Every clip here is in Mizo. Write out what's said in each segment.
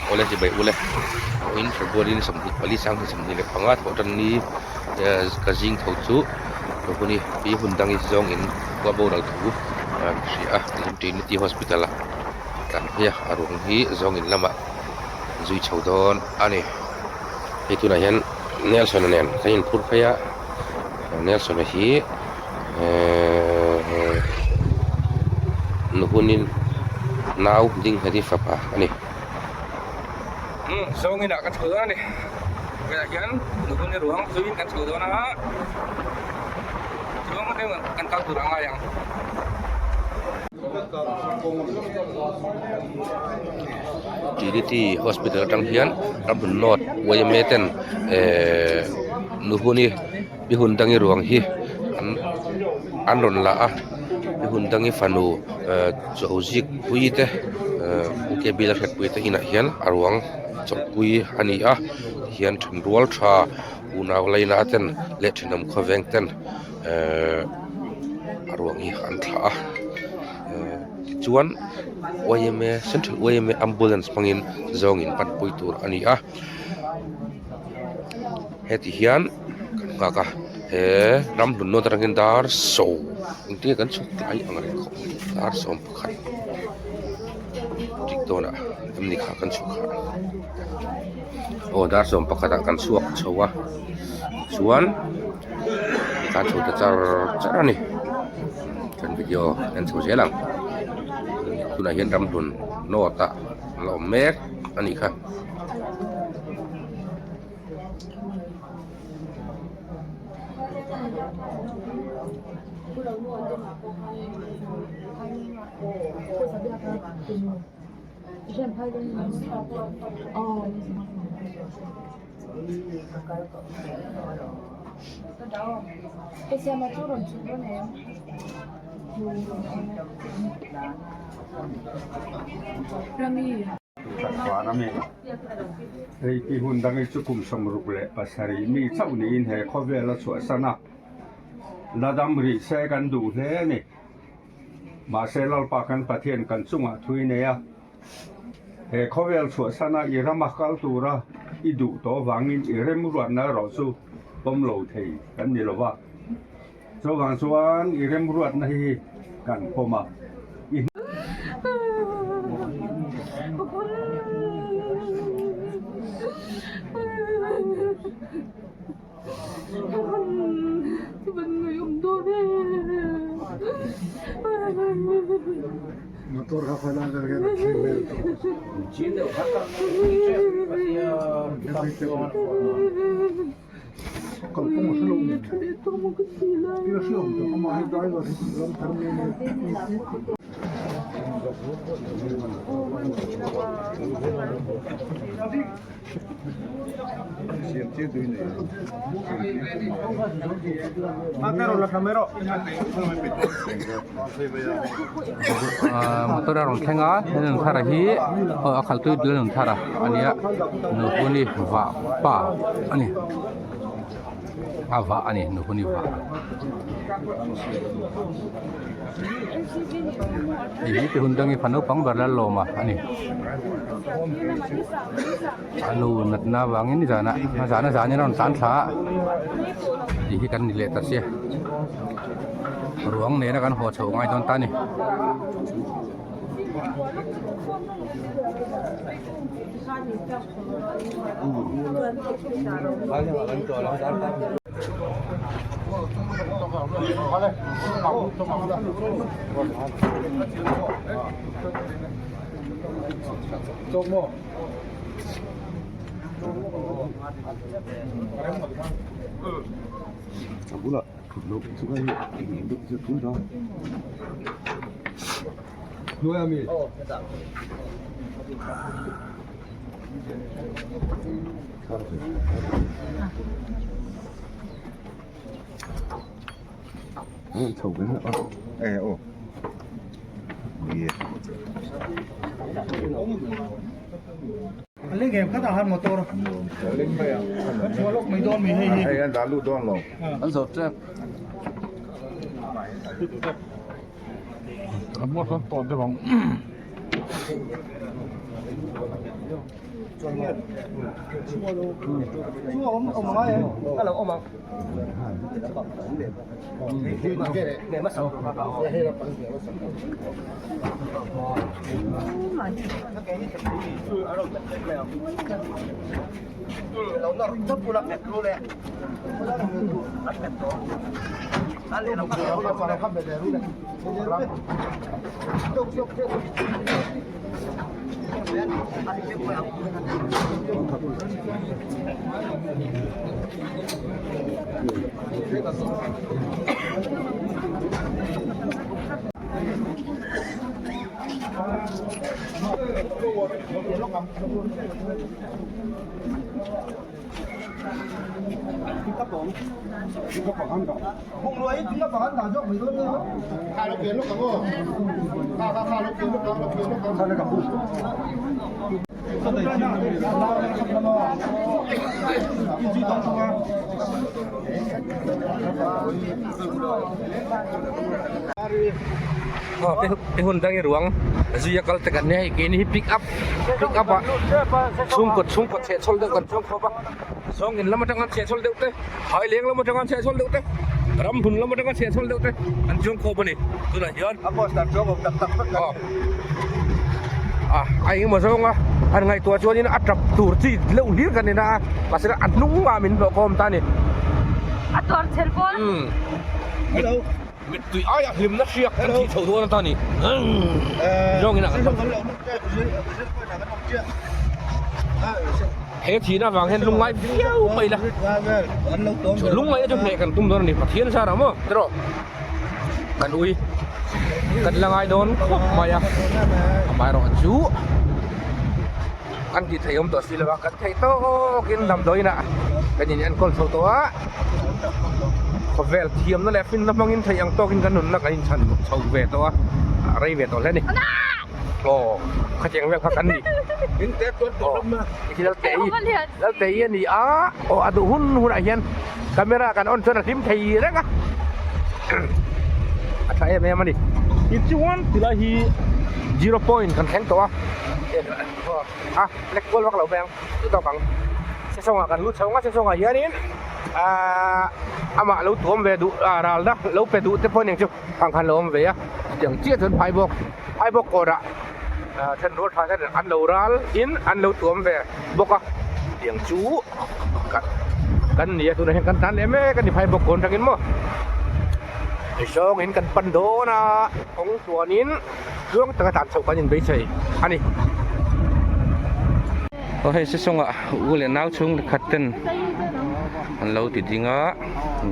Awle chibai ule vawiin February ni 24 25 thawh tan ni ka zing tho chu hun hi pi hun dang hi zawng in khua boral thu an hria a Trinity Hospital ah tlan phei a a ruang hi zawng in lamah an zui chho dawn a ni hei tunah hian Nelson a nen kan inphur phei a Nelson a hi ehh nuhunin nau ding nghet hi fapa a ni. Zawng inah kan chho dawn a ni tunah hian nuhuni ruang zuiin kan chho dawn a chuan kan kal tur a ngai ang. Trinity Hospital atang hian Ramhlun North yma ten ehh nuhuni mi hun dangi ruang hi an an rawn la a mi hun dangi fanu ehh chawzik pui te ehh u k b la hriatpui te inah hian a ruang chawlhpui a ni a tihian thenrual tha unau laina ten leh thenawm khawveng ten ehh a ruang hi an thlah a ehh tichuan yma central yma ambulance hmangin zawng in panpui tur a ni a heti hian kan nghak a he ramhlun nawt atangin dar sawm engtin nge kan chhuk tlai ang reng khawp mai dar 11 tik dawnah em ni kha kan chhuk a aw dar 11 ah kan chhuak chho a tichuan. Tlan chho ta char char a ni kan video en chho zel ang tunah hian ramhlun north ah a la awm mek a nih kha. Hei ti hun dang hi chu kum 67 mi chauh niin he khawvel a chhuahsan a, la dam rih se kan duh hle a ni. Mahse Lalpa kan Pathian kan chungah thui nei a. He khawvel chhuahsana i rama kal tura i duh tawh avangin i remruatna erawh chu pawm lo thei kan ni lo va. Chuvang chuan i remruatna hi kan pawm a, i. Motor a rawn thleng a Lalnunthara hi aw a khalh tu hi Lalnunthara a nia Nuhuni vah pa a ni a vah a ni Nuhuni vah. Hei hi ti hun dangin fa naupang ber Lalawma a ni. A nu natna avangin zanah zana zanin a rawn tlan thla a tih hi kan ni leh ta sia ruang nena kan haw chho ngai dawn ta a ni. A bulah thut loh chu ka hei deuh chu thun ta hnuai ami. Aw hun dang i ruang zui a kal te kan nia hei keini hi pick up pick up ah chhungkaw chhungkaw chhehchhawl deuh kan chuang khawp a zawng in lam atanga chhehchhawl deuh te haileng lam atanga chhehchhawl deuh te ramhmun lam atanga chhehchhawl deuh te an chuang khawp a ni tunah hian aw ah a engemaw zawnga han ngaihtuah chuanin a tap tur chi deuh hlir kan ni na a mahse a hnungah min hlawh khawm ta a ni. A tuar chhel pawn. Mittui aia hlimna hriak kan thih chho dawn ata ni. Zawngin a kan He thihna avang hian lungngai viau mai la. Lungngaihna chu hneh kan tum dawn a ni. Pathian zar ang maw tiraw? Kan ui kan la ngai dawn khawp mai a. Amaherawhchu Kan tih theih awm tawh si lo a, kan theih tawkin damdawiin ah kan in enkawl chho tawh a, khawvel thiamna leh finna hmangin theih ang tawkin kan nunna kan inchhan chho ve tawh a, a rei ve tawh hle a ni. Aw khatiang vel kha kan ni. Aw khi Laltei Laltei a ni a, aw a duh hun hunah hian camera kan on chuan a hlim thei reng a, a tha em em a ni. Tichuan tilai hi zero point kan thleng tawh a. A lek kual vak lo mai ang chu tawk ang sesawngah kan lut chho ang a sesawngah hianin ahh amah lo tuam ve duh ah ralna lo pe duh te pawh aniang chu ang khan lo awm ve a chutiang chiah chuan phaibawk phaibawk kawrah ah then rual tha ten an lo ral in an lo tuam ve bawk a tiang chu kan kan ni a tunah hian kan tan leh mek a ni phaibawk kawn atangin maw zawngin kan pan dawn a kawng tluanin. Tluang taka tlan chhoh kan inbeithei a ni. Aw hei sesawngah u leh nau chhung khat ten an lo ti ding a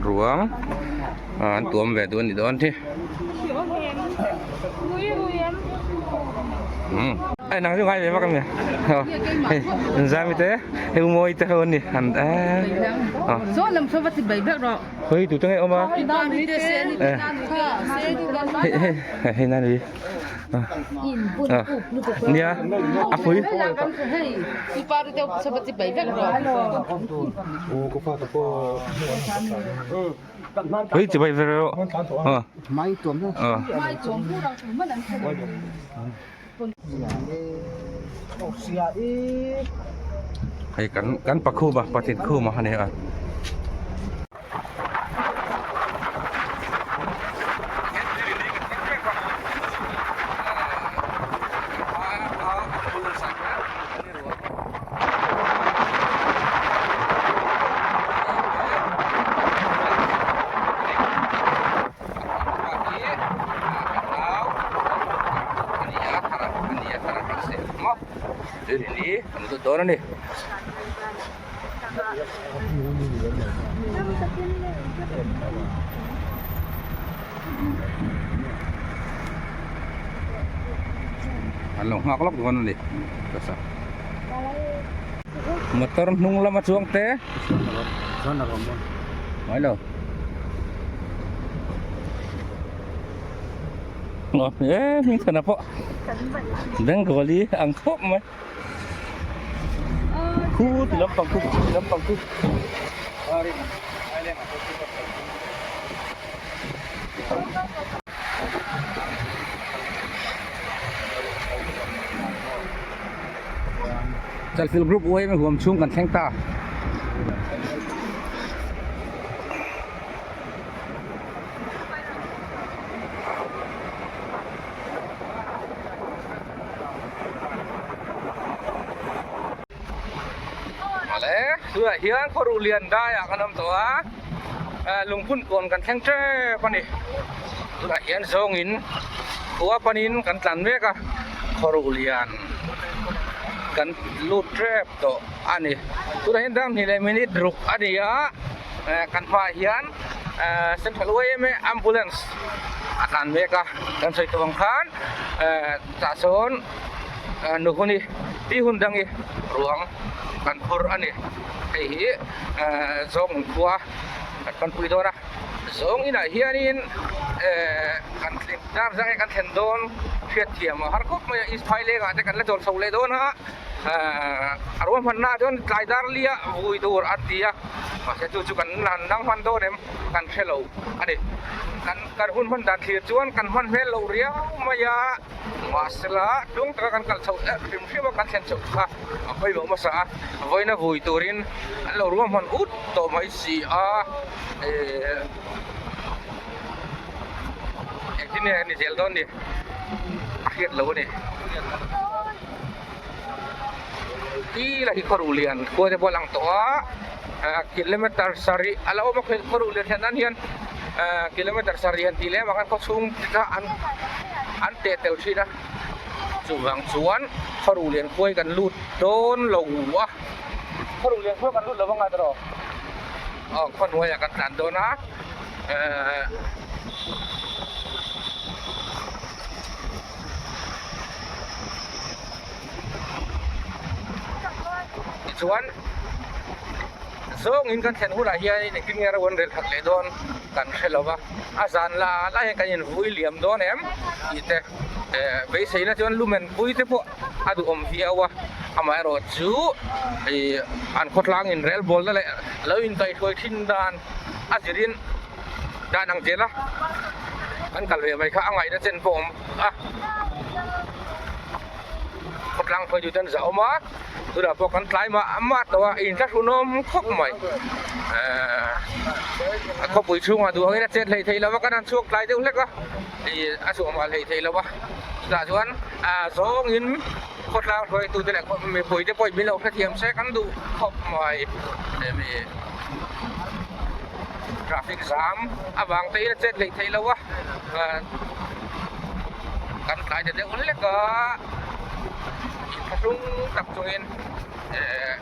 ruang an tuam ve duh a nih dawn hi. Hei nang chu ngai ve vak a mi hei Zami te hei u Mawi te ho an ni an Hei tute nge awm a hei hei hei nan ri nia a pui hei chibai ve rawh Hei kan kan pakhuma pathin khuma a ni a. Dawn a ni. An lo nghak lawk dawn a ni motor hnung lama chuang te mai lo. Ngawt e hming thana pawh Bengali ang khawp mai khu ti lampang khu ti lampang khu Chalfilh group yma huam chhung kan thleng ta. Awle tunah hian khawruh lian daiah kan awm tawh a lungphun kawn kan thleng tep a ni tunah hian zawngin khua panin kan tlan mek a khawruh lian kan lut tep tawh a ni tunah hian dar hnih leh minute ruk a ni a kan hmaah hian central yma ambulance a tlan mek a kan sawi tawh ang khan tah sawn. Nu hun hi tih hun dang hi ruang kan phur a ni. Hei hi zawng khua kan panpui dawn a, zawng inah hianin kan dar zang hi kan thlen dawn hriatthiam a har khawp mai a, East Phaileng ah te kan la chawl chho leh dawn a, a ruahmanna ah chuan tlai dar lia vui tur an ti a, mahse chu chu kan han dang hman dawn em kan hre lo a ni. Kan hun hman dan thlir chuan kan hman hmel loh riau mai a. Mahsela tlung taka kan kal chhoh eh hrim hrim a kan thlen chhoh kha a pawimawh hmasa a, vawiina vui turin an lo ruahman ut tawh mai si a, eh engtin nge ni zel dawn ni a hriat lo a ni. Ti la hi khawruh lian khua te pawh a lang tawh a, kilometer sarih a la awm a khawruh lian thlen nan hian kilometer sarih han tih lem ah khan khawchhung te kha an an teh tel thin a, chuvang chuan khawruh lian khua hi kan lut dawn lo a, khawruh lian khua kan lut lo ang a tiraw aw khaw hnuaiah kan tlan dawn a ehh. Tichuan zawngin kan thlen hunah hianin engtin nge ro an rel khat leh dawn kan hre lo va, a zan la la hian kan invui liam dawn em tih te eh beiseina chuan lumen pui te pawh a duhawm viau a, amaherawh chu ih an khawtlang inrel bawlna leh lo inkaihhruai thin dan a zirin dan ang zel a kan kal ve mai kha a ngaihna chen pawh a awm a khawtlang phei chu ten zah awm a tunah pawh kan tlai mah mah tawh a inthlahrunawm khawp mai ehh a khawpui chhungah duh angin a chet hlei thei lo a kan han chhuak tlai deuh hlek a ih a chhuah mah hlei thei lo a chutah chuan ah zawngin khawtlang hruaitute leh mipui te pawhin min lo hrethiam se kan duh khawp mai emi. Traffic jam avang te in a chet hleih theih loh a kan tlai ta deuh hlek a inthlahrung tak chungin eh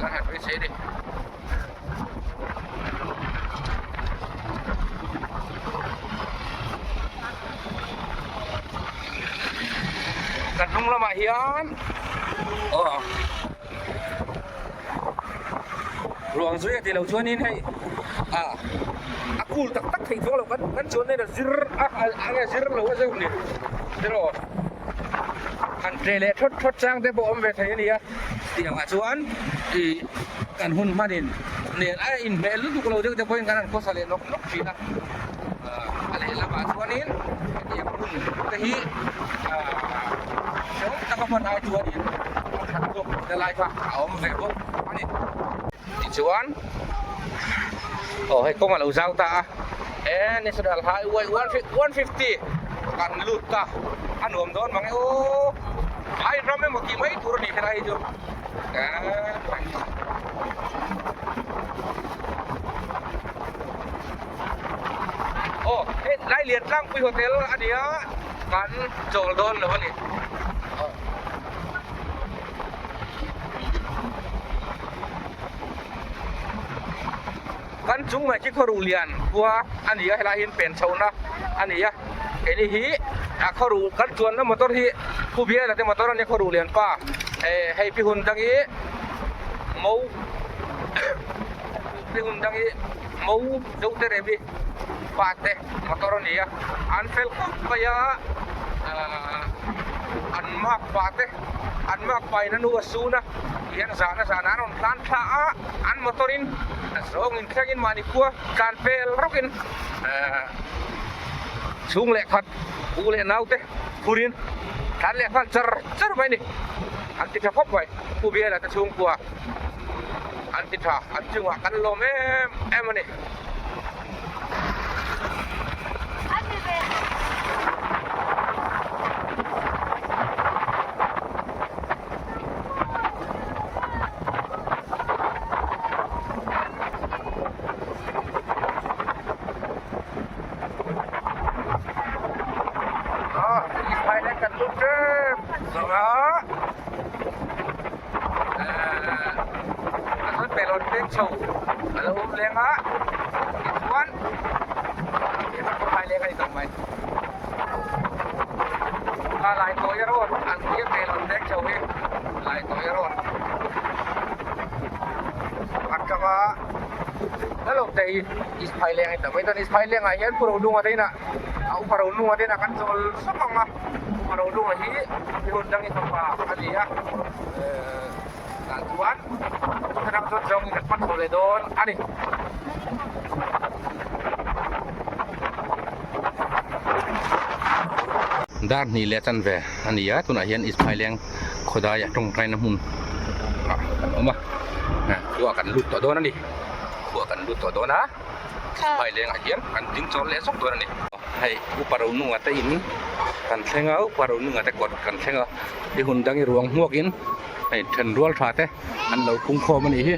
kan han beisei a ni. Kan hnung lamah hian aw. Ruang zui a tih loh chuanin hei a a cool tak tak thei chuang lo kan kan chuan nen a zir a a zir lo a zeuh ni tiraw han tle leh thawt thawt chang te pawh awm ve thei a nia tiang ah chuan ih kan hun hmanin nen a inhmeh lutuk lo deuh te pawhin kan han khawsa leh nawk nawk thin a a lehlamah chuanin hetiang hun te hi ah hrehawm taka hman ai chuanin a that zawk na lai kha a awm ve bawk a ni. Tichuan aw hei kawng a lo zau ta a he national highway 150 kan lut ta a nuam dawn mang e aw ai ram emaw tih mai tur a ni helai hi chu Aw hei Lailian tlangpui hotel a ni a kan chawl dawn lo a ni. Kan chung mai khi khawruh lian khua a ni a helai hian pen chhohna a ni a keini hi a khawruh kan chuanna motor hi Khubiala te motor a nia khawruh lian pa hei pi hun dang hi mo Pi hun dang hi mo deuh te rem hi pa te motor a ni a an fel khawp mai a ahh an mark pa te an mark pa in a nu a sun a tihian zan a zan ah an rawn tlan thla a an motor in a zawng in thleng in mahni khua tlan vel rawk in ahh chhung leh khat u leh nau te phur in. Tlan leh nghal char char mai a ni. An ti tha khawp mai. Pu Biala te chhungkua an ti tha, an chungah kan lawm em em a ni. Kan lut tep zawng a a sawn pelawn peng chho a lo awm leng a tichuan phai leng a ni tawh mai a lai tawi a rawn an tia pelawn peng chho hi lai tawi a rawn atanga la lo te hi is phai leng a ni tawh mai chuan is phai lengah hian pu Rodunga te inah a upa Rodunga te inah kan chawl sawk ang a upa Rodunga hi mi hun dangin fapa a ni a ehh tah chuan thlalak zawt zawngin kan hman chho leh dawn a ni. Dar hnih leh chanve a ni a tunah hian is phai leng khawdai a tawngtaina hmun ah kan awm a khua kan lut tawh dawn a ni. Khua kan lut tawh dawn a, phai lengah hian kan ding chawl leh zawk dawn a ni. Hei Upa Ronunga te in kan thleng a, Upa Ronunga te kawt kan thleng a, i hun dang i ruang hmuakin hei then rual tha te an lo pung khawm a nih hi.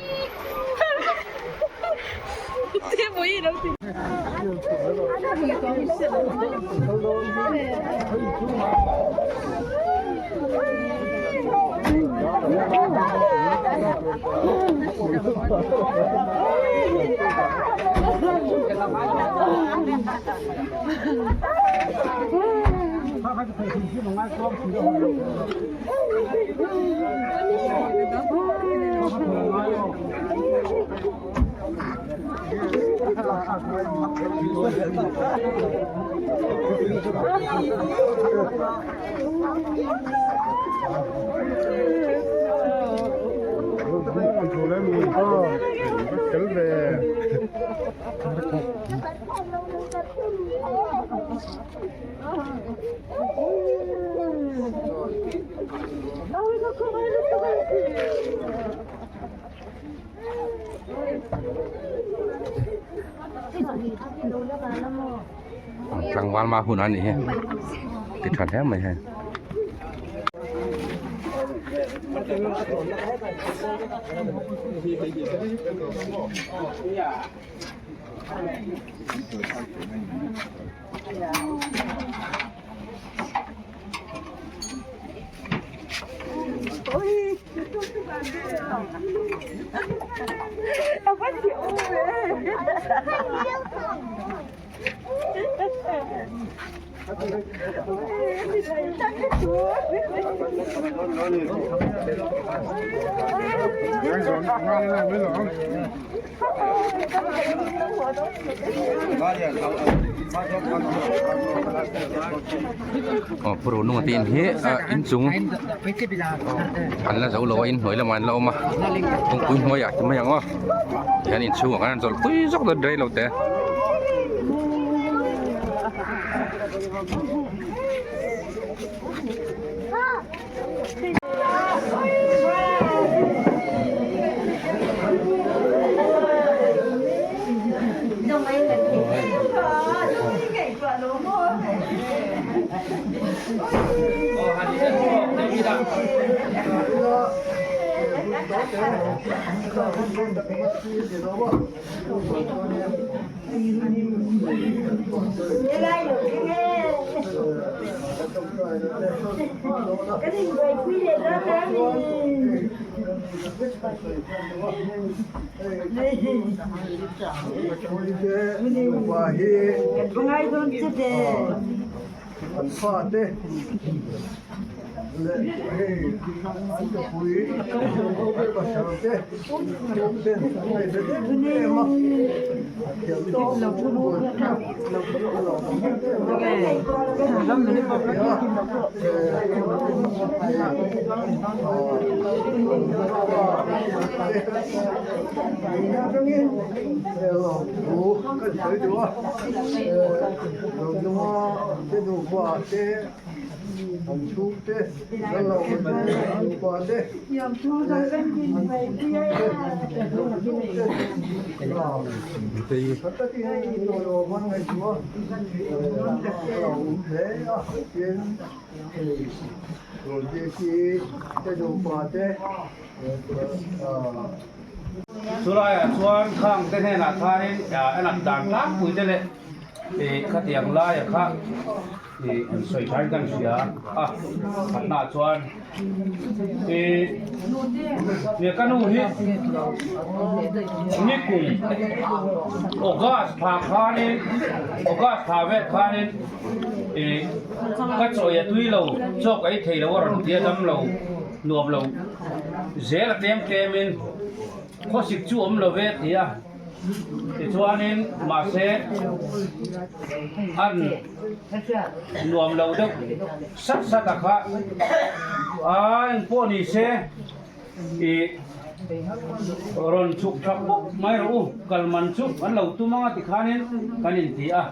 Tlangval ma hun a nih hi ti tha hle mai hei. Aw pu Ronunga te in hi inchung an la zo lo a inhnuai lamah an la awm a kawngpui hnuaiah ti mai ang aw tihian inchhungah khan an zawlh pui zawk dawn rei lo te. An chhungte lal lo te nupa te leh an chhungte zawng zawng te tha takin tawlawm an ngaihtuah a lo awm hle a tin hei Rojesi te nupa te Chulaiah chuan khang te hnenah khanin a nat dan tlangpui te leh khatiang laia kha ih an sawi thain kan hria a khatnaah chuan ih ka nu hi nikum August thla khanin August thla vel khanin ih ka chawi a tui lo chaw ka ei thei lo a rawn ti a dam lo nuam lo zel a tlem tlemin khawsik chu awm lo ve a ti a tichuanin mahse an nuam lo deuh sat sat a kha a engpawh ni se ih rawn chhuk tha pawp mai rawh u kal man chu an lo tum ang a tikhanin kan inti a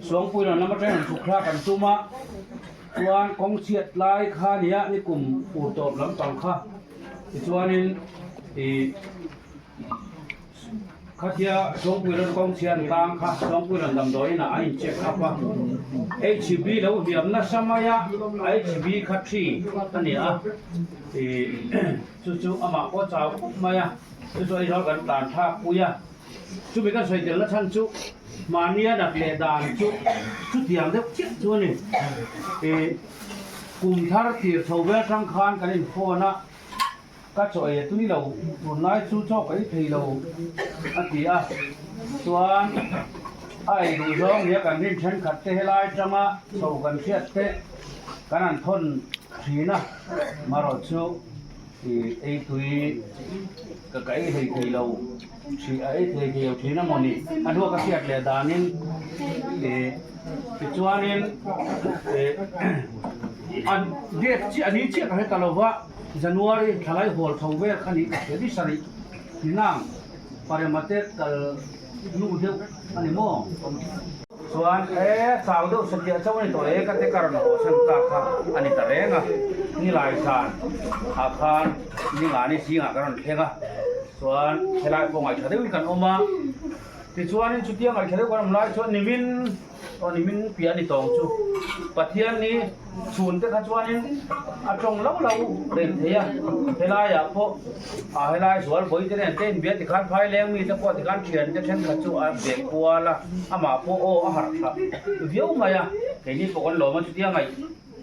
Suangpui rawn lam atangin rawn chhuk thla kan tum a. Chuan kawng chhiat lai kha nia ni kum ur tawp lampang kha tichuanin ih khatia Chawngpui rawn kawng chhiat tlang kha Chawngpui rawn damdawiin ah a in check up a HB lo hliam nasa mai a HB kha thi a ni a ih chu chu amah pawh chau khawp mai a chu chu Aizawl kan tlan thlak pui a. Chumi ka sawi tel na chhan chu mahnia nat leh dan chu chutiang deuh chiah chu a ni. Ih kum thar tir chho vel atang khan kan in phone a, ka chaw ei a tui lo, tunlai chu chaw ka ei thei lo a ti a, chuan a ei duh zawng nia kan rin thenkhat te helai atanga chho kan hriat te kan han thawn thin a, marawh chu ih ei tui ka ka ei hlei thei lo. Hrih a ei thei thei lo thin a maw ni? A hnuah ka hriat leh danin ih tichuanin ih an date chiah a ni chiah ka hre ta lo va, January thlalai hawl tho vel kha ni ka hria ni sarih ninang parema te kal nu deuh a ni maw? Chuan e chau deuh satliah chauh a ni tawh e ka te ka rawn haw san ta kha a ni ta reng a, nilai zan ah khan ningani zingah ka rawn thleng a, chuan helai pawh ngaihthla deuhin kan awm a, tichuanin chutia ngaihthla deuh kan awm lai chuan nimin aw nimin piah a ni tawng chu Pathian ni chhun te kha chuanin a tawng lo lo reng thei a, helaiah pawh ah helai zual vawi te nen te inbia tikhan phai leng mi te pawh tikhan thian te thenkhat chu a bek kual a, amah pawh aw a harh tha viau mai a, keini pawh kan lawm a chutia ngaih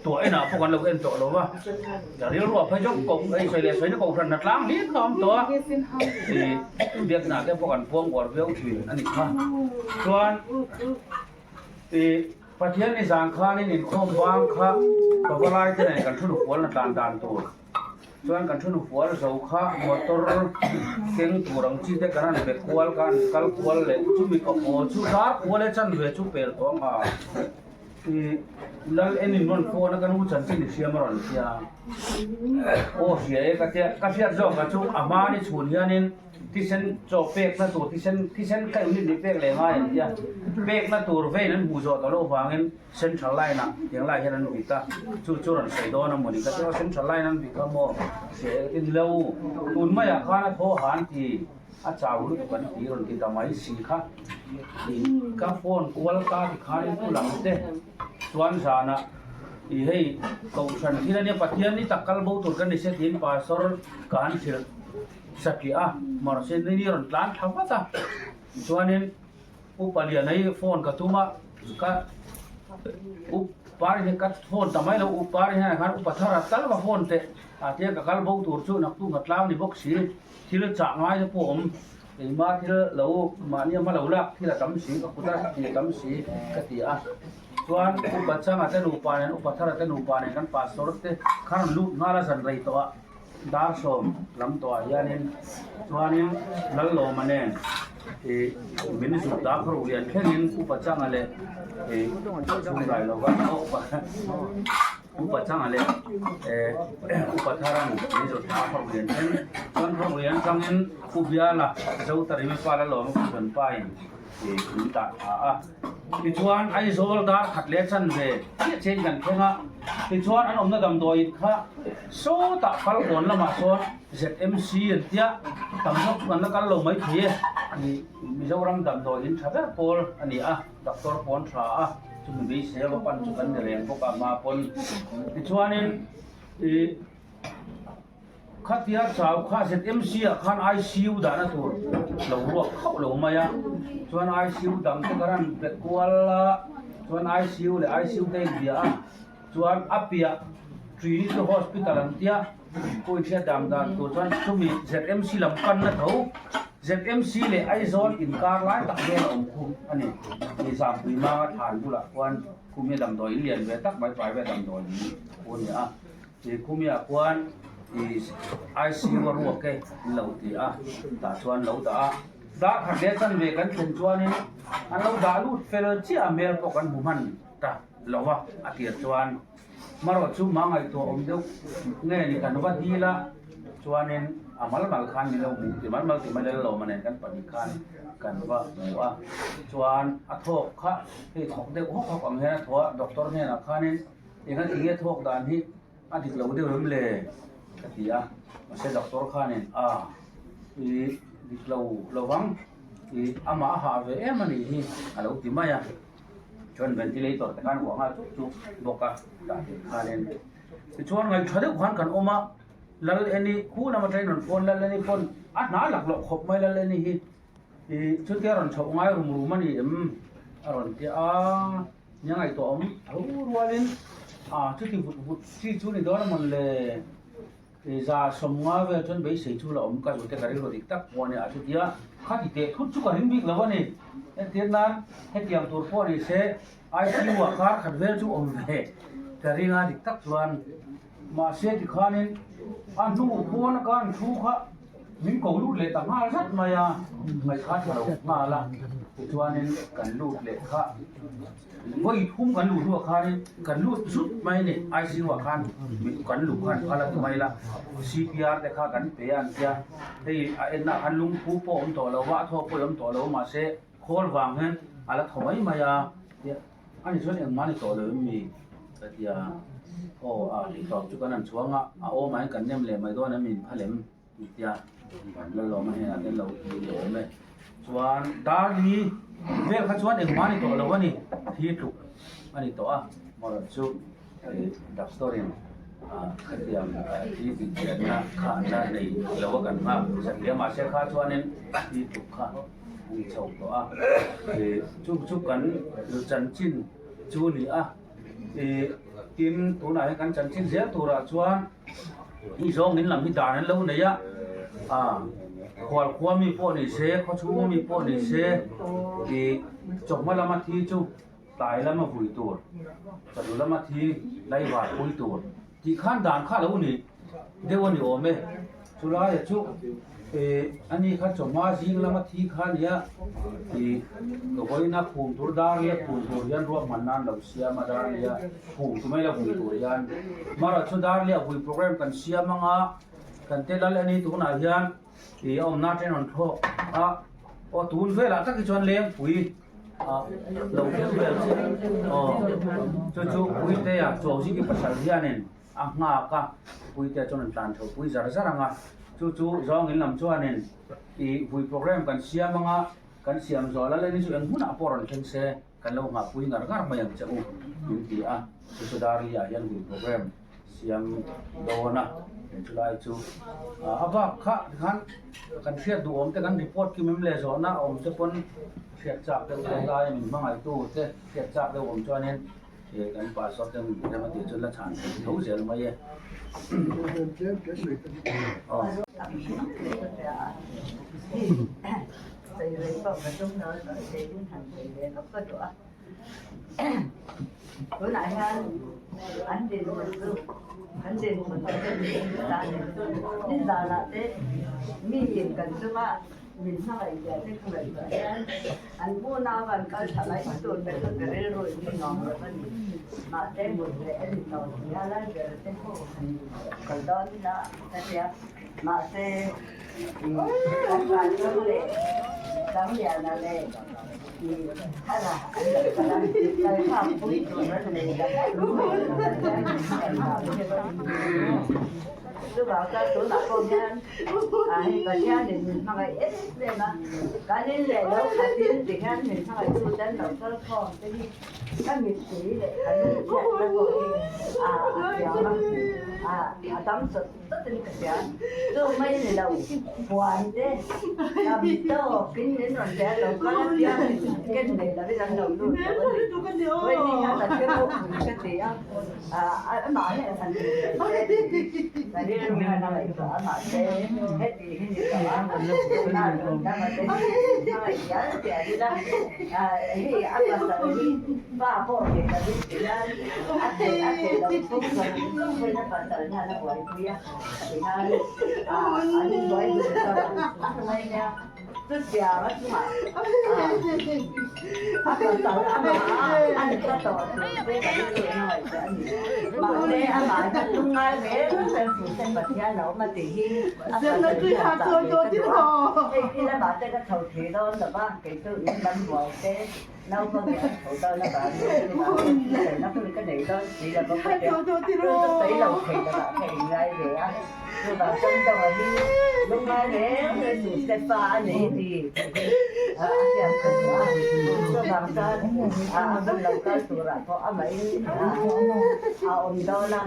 tuah enah pawh kan lo en tawh lo va, rilru a phei zawk koh hei sawi leh sawina kohhran hna tlang hlir kha a awm tawh a, ih biakna te pawh kan puang uar viau thin a ni kha chuan ih. Pathian ni zan khanin inkhawm bang kha pavalai te nen kan thu nufual na tlan dan tur chuan kan thu nufual zo kha motor keng tur ang chi te kan han be kual kha an kal kual leh chumi ka haw chu dar kual e chanve chu pel tawh ang a ih lal en in rawn phone a ka nu chanchin i hriam a rawn hria aw hria e ka tia ka hriat zawk ah chu a hma ni chhun hianin. Thisen chaw pekna tur thisen thisen kha unit nih pek leh ngai an tia pekna tur vein an hmuh zawh tawh loh vangin central line ah tiang lai hian an vit a chu chu rawn sawi dawn a mawni ka tia central line an vit kha maw hre ka ti nilo tun maiah khan a thaw ha an ti a chau lutuk an ti rawn ti ta mai si kha ih ka phone kual ka ti khanin pu lam te chuan zanah ih hei kohhran thil ania Pathian ni tak kal bo tur kan ni se tiin pastor ka han hrilh. Satliah a, mahse ni rawn tlan thla vat a, chuanin U Paliana hi phone ka tum a, ka U Pari hi ka phone ta mai lo, U Pari hian khan U Pathara tal va phone teh a tia ka kal bo tur chu naktu ka tlang ni bawk si, thil chah ngai te pawh a awm, engmah thil lo mahni a hma lo lak thil a tam si, ka kut a ti a tam si ka ti a, chuan U Pachanga te nupa nen U Pathara te nupa nen kan pastor te kha rawn lut nghal a zan rei tawh a. Darsawm lam tawhah hianin chuanin Lallawma nen ih min zut dak ruh lian thlengin Upa Changa leh ih chhungrai lova Upa Changa leh eh Upa Tharan min zut dak ruh lian thleng chuan ruh lian atangin Pu Biala Zotarimi pa Lallawma Pu Zawnpain. Min dah tha a. Tichuan Aizawl dar khat leh chanve chiah chiahin kan thleng a. Tichuan an awmna damdawiin kha sawtah Falkawn lamah sawn ZMC an tia tam zawk chu kan la kal lo mai thei e. Mizoram damdawiin tha ber pawl a ni a, doctor pawn tha a, chumi beisei a va pan chu kan ni reng bawk a hma pawn. Tichuanin ih. Khatia chau kha ZMC ah khan ICU dahna tur lo ruak khauh lo mai a, chuan ICU dang te khan an be kual a, chuan ICU leh ICU te inbia a, chuan a piah Trinity Hospital an tia pawh inhriat dan dan tur chuan chumi ZMC lam panna tho ZMC leh Aizawl inkar lai tak vel a awm khu a ni, Nizampuii Manga thlan bulah khuan khumi damdawi in lian ve tak mai private damdawi in khu a ni a. He khumiah khuan ih ICU a ruak e an lo ti a, tah chuan lo dah a, dar khat leh chanve kan thlen chuanin an lo dah lut fel chiah a hmel pawh kan hmu hman ta lo va a tir chuan marawh chu mah ngaihtuah awm deuh nge ni kan va dil a chuanin a mal mal khan min lo hmu ti mal mal ti mai lel lo manen kan pahnih khan kan va hmu a chuan a thawk kha hei thawk deuh hawk hawk ang hian a thaw a doctor hnenah khanin. Enga ti nge thawk dan hi a dik lo deuh em le? ka ti a, mahse doctor khanin a i dik lo lovang i amah a hah ve em a nih hi a lo ti mai a, chuan ventilator te khan vuah nghal chuk chuk bawk a tah theih khanin tichuan ngaihṭha deuh khan kan awm a, Lal Eni khu lama train rawn phone Lal Eni pawn a hna laklawh khawp mai Lal Eni hi i chutia rawn chhoh ngai rum rum a ni em a rawn ti a. Nia ngaihtuah awm tho rualin a chuti vut vut chi chu ni dawn a mawn le za sawmnga vel chuan beisei chu la awm ka zute ka rilru dik tak pawh a nia chutia kha ti teh thut chu ka ring bik lo a ni entir nan hetiang tur pawh ni se ICU ah kar khat vel chu awm ve ka ring a dik tak chuan mahse tikhanin a hnu pawn a kan thu kha. Min ko lut leh ta nghal zat mai a, ngaihkha tha lo nghal a, tichuanin kan lut leh kha vawi thum kan luh hnuah khanin kan lut zut mai a ni, ICU ah khan kan luh khan phal a ti mai la, CPR te kha kan pe a an tia, hei a ennaah khan lungphu pawh a awm tawh lo va, a thawk pawh a awm tawh lo mahse khawl vang hian a la thaw mai mai a. Ani chuan engmah ni tawh lo em mi? Ka ti a, Aw a tih tawp chu kan han chhuang a, a awmah hian kan nem leh mai dawn em min phal em? Ti tia Lalawma hnenah hian lo ti ni awm e. Chuan Darli vel kha chuan engmah ni tawh lo a ni, thi tluk a ni tawh a, mawlh chu doctor-in khatiang thi tihchianna kha an la nei lo a kan nghak satliah mahse kha chuanin thi tluk kha an chho tawh a ih chu chu kan chanchin chu a ni a ih tin tunah hian kan chanchin zel turah chuan hei zawng in lam hi dan an lo nei a ah khual khua mi pawh ni se khaw chhung ami pawh ni se ih chawhma lama thi chu tlai lama vui tur chawhnu lama thi laivar pui tur tih khan dan kha a lo ni deuh a ni awm e chulai chu ih ani kha chawhma zing lama thi kha a nia ih ka vawiina phum tur dar leh phum tur hian ruahman nan lo siam a dar lia phum chu mai la vui tur hian marawh chu dar lia vui program kan siam anga kan te lal ani tunah hian ih a awmna atangin rawn thlawk a aw tun velah tak hi chuan lengpui ah lo thleng vel chiah aw chu chu puitea chuauziki pasal hianin a nghak a puitea chuan an tlan tho pui zar zar ang a chu chu zawng in lam chuanin ih vui program kan siam anga kan siam zawh lal ani chu eng hmunah pawh rawn thleng se kan lo nghah pui ngar ngar mai ang che u min ti a chu chu darli ah hian vui program siam dawn a chulai chu a bak kha tikhan kan hriat duh awm te kan report kim em leh zawhna awm te pawn hriat chak deuh te lai min hmangaihtu te hriat chak deuh awm chuanin ih kan pastor te min rem a tih chuan la chhan thei tho zel mai e. Tunah hian an dinhmun chu an dinhmun te ni zanah te miin kan chunga min hmangaih zia te ka ngaihtuah hian an hmuna van kal tha mai tur te chu ka rilru in ni nuam lo a ni. Mahse mut leh a ni tawh si a lai ber te ho han kal dawn ila ka tia mahse kan vanchung leh Sangliana leh. thara an lo kal a, kalthlak pui tur an nei ta Chuvang chuan tunah pawh hian hei Pathianin min hmangaih em em a, kan in leh lo khatin ti hian min hmangaih tu te an lo kal khawm te hi ka mittui leh ka lungchhiatna pawh hi a thiam a, a dam sawt sawtin ka hria. Chu mai ni lo huan te tam tawkin min rawn pe a, lo kal apiang ken nei lovin an lo lut lo a ni. Vawiin hian ka thil ropui ka ti a. Chutiang a chungah a pasal amah a an ka tawh tur te kan rilru in a ngaihtuah a ni. Mahse amah hian lungngai reng reng tur te Pathian a awm a tih hi a pasal hian chah ve ka duh a. Hei khi lamah te ka chho thei dawn lo va, kei chu in lam buai te naupangin an chho dawn avangin hriselna hun ka nei dawn si lo va ka tia. Chu chu sawi lo thei lovah ka inngai ve a. Chuvang chuan Dawng-a hi lungngai reng reng tur se fa a nei ti tih hi a hriat kha duh a. Chuvang chuan a hun lo kal turah pawh amahin a awm dawn a,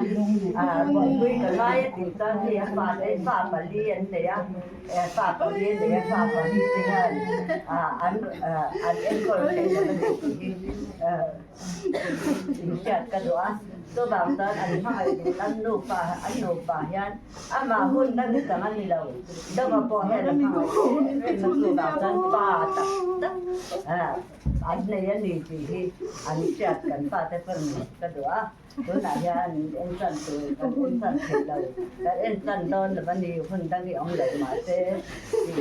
buaipui ka ngai a tih chuan hei a fate fa pali an nei a, fa pali an nei a, fa pali te hian an enkawl theih lo a ni tih hi. Inhriat ka duh a, chuvang chuan an hmangaih duh an nupa an nupa hian amah hun na ni chang a ni lo, dawma pawh hian a hmangaih em em a, chuvang chuan pa tak tak an nei a ni tih hi an hriat kan fate pawn ka duh a. Tunah hian en chan tur kan en chan thei lo, kan en chan dawn lo a ni, hun dang i awm lo mahse tih